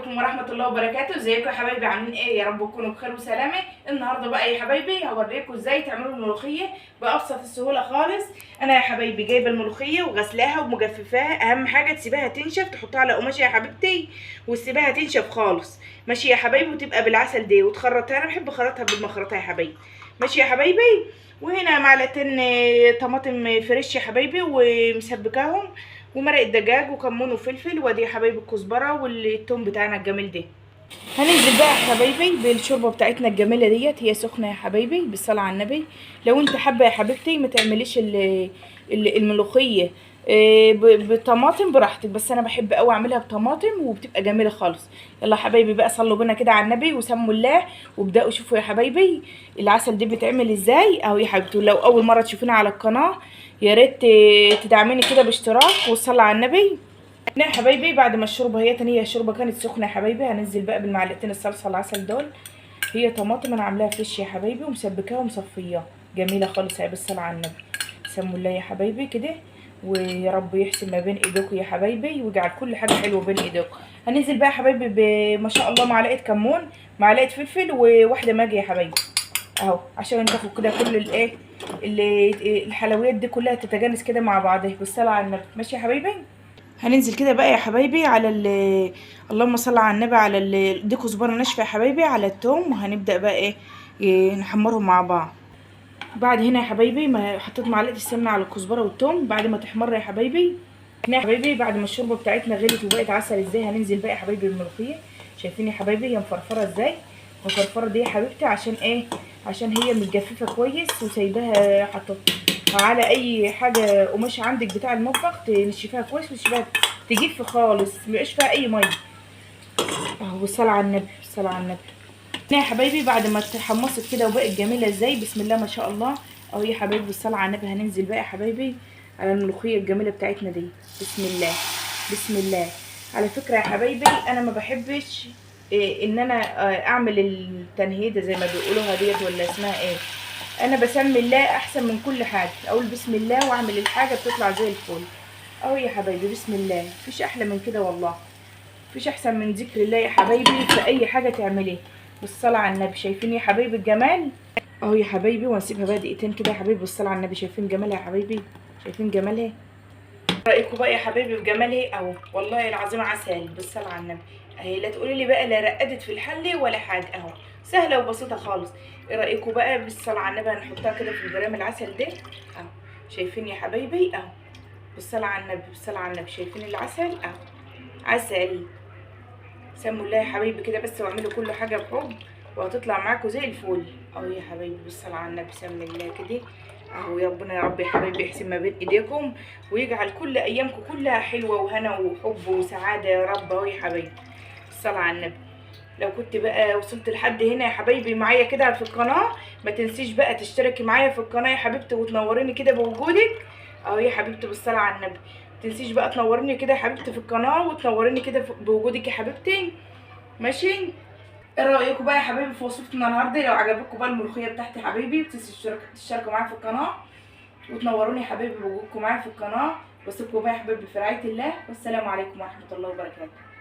عليكم ورحمة الله وبركاته. ازيكم يا حبايبي؟ عاملين ايه؟ يا رب تكونوا بخير وسلامه. النهارده بقى يا حبايبي هوريكم ازاي تعملوا الملوخية بابسط السهولة خالص. انا يا حبايبي جايبه الملوخية وغسلاها ومجففاها، اهم حاجة تسيبها تنشف، تحطها على قماشة يا حبيبتي وتسيبها تنشف خالص، ماشي يا حبايبي، وتبقى بالعسل دي وتخرطها. انا بحب اخرطها بالمخرطه يا حبايبي، ماشي يا حبايبي. وهنا معلقتين طماطم fresh يا حبايبي ومسبكاهم، ومرق الدجاج وكمون وفلفل، وادي يا حبايبي الكزبره والثوم بتاعنا الجميل ده. هننزل بقى يا حبايبي بالشوربه بتاعتنا الجميلة ديت، هي سخنة يا حبايبي بالصلاة على النبي. لو انت حابة يا حبيبتي ما تعمليش الملوخية بطماطم براحتك، بس انا بحب قوي اعملها بطماطم وبتبقى جميلة خالص. يلا يا حبايبي بقى صلوا بينا كده على النبي وسموا الله، وابداوا شوفوا يا حبايبي العسل دي بيتعمل ازاي اهو يا حبيبتي. لو اول مرة تشوفينا على القناة يا ريت تدعميني كده باشتراك وصلي على النبي. يا حبايبي بعد ما الشوربة هي تاني، الشوربة كانت سخنة يا حبايبي، هننزل بقى بالمعلقتين الصلصه العسل دول. هي طماطم انا عاملاها fresh يا حبايبي ومسبكاها ومصفياها، جميلة خالص اهي بالصلاة على النبي. سموا الله يا حبايبي كده، ويا رب يحسن ما بين ايديكم يا حبايبي ويجعل كل حاجة حلوة بين ايديكم. هننزل بقى يا حبايبي بما شاء الله معلقه كمون، معلقه فلفل، وواحدة ماجي يا حبايبي اهو، عشان تاخد كده كل الايه الحلويات دي كلها تتجانس كده مع بعضها بالصلاة على النبي. ماشي يا حبايبي. هننزل كده بقى يا حبايبي على اللهم صل على النبي، على دي كزبره ناشفة يا حبايبي، على التوم، وهنبدا بقى ايه نحمرهم مع بعض. بعد هنا يا حبايبي ما حطيت معلقه السمنة على الكزبره والتوم بعد ما تحمر يا حبايبي. هنا يا حبايبي بعد ما الشوربة بتاعتنا غلت وبقت عسل ازاي، هننزل بقى يا حبايبي بالملوخيه. شايفين يا حبايبي هي مفرفره ازاي؟ مفرفره دي يا حبيبتي عشان ايه؟ عشان هي متجففه كويس وسايباها، حطيتها على اي حاجة قماشة عندك بتاع المطبخ تنشفيها كويس وتسيبها تجف خالص، ميبقاش فيها اي مية اهو. بالصلاة على النبي، بالصلاة على النبي. هنا يا حبايبي بعد ما اتحمصت كده وبقت جميلة ازاي، بسم الله ما شاء الله اهو يا حبايبي بالصلاة على النبي. هننزل بقى يا حبايبي على الملوخية الجميلة بتاعتنا دي، بسم الله بسم الله. على فكرة يا حبايبي انا ما بحبش ان انا اعمل التنهيده زي ما بيقولوها ديت ولا اسمها ايه، انا بسمي الله احسن من كل حاجة، اقول بسم الله واعمل الحاجة بتطلع زي الفل اهو يا حبايبي. بسم الله، مفيش احلى من كده والله، مفيش احسن من ذكر الله يا حبايبي في اي حاجة تعمليها بالصلاة على النبي. شايفين يا حبايبي الجمال اهو يا حبايبي، وهنسيبها بقى دقيقتين كده يا حبايبي بالصلاة على النبي. شايفين جمالها يا حبايبي؟ شايفين جمالها؟ رايكم بقى يا حبايبي في جمالها اهو، والله العظيم عسل بالصلاة على النبي اهي. لا تقولي لي بقى لا رقدت في الحلة ولا حاجة اهو، سهلة وبسيطة خالص. ايه رايكم بقى بالصلاة على النبي؟ هنحطها كده في الجرام العسل ده اهو، شايفين يا حبايبي اهو بالصلاة على النبي، بالصلاة على النبي. شايفين العسل اهو، عسل. سموا الله يا حبايبي كده بس، واعملوا كل حاجة بحب وهتطلع معاكم زي الفل اهو يا حبايبي بالصلاة على النبي. سمي الله كده اهو، يا ربنا يا رب يا حبايبي يحسن ما بين ايديكم ويجعل كل ايامكم كلها حلوة وهنا وحب وسعادة يا رب اهو يا حبايبي بالصلاة على النبي. لو كنت بقى وصلت لحد هنا يا حبايبي معايا كده في القناة، ما تنسيش بقى تشتركي معايا في القناة يا حبيبتي وتنوريني كده بوجودك اهو يا حبيبتي بالصلاة على النبي. ما تنسيش بقى تنوريني كده يا حبيبتي في القناة وتنوريني كده بوجودك يا حبيبتي، ماشي. ايه رايكم بقى يا حبايبي في وصفتنا النهارده؟ لو عجبتكم بقى الملوخية بتاعتي يا حبايبي ما تنسوش تشتركوا معايا في القناة وتنوروني يا حبايبي بوجودكم معايا في القناة. واسيبكم بقى يا حبايبي في رعاية الله، والسلام عليكم ورحمة الله وبركاته.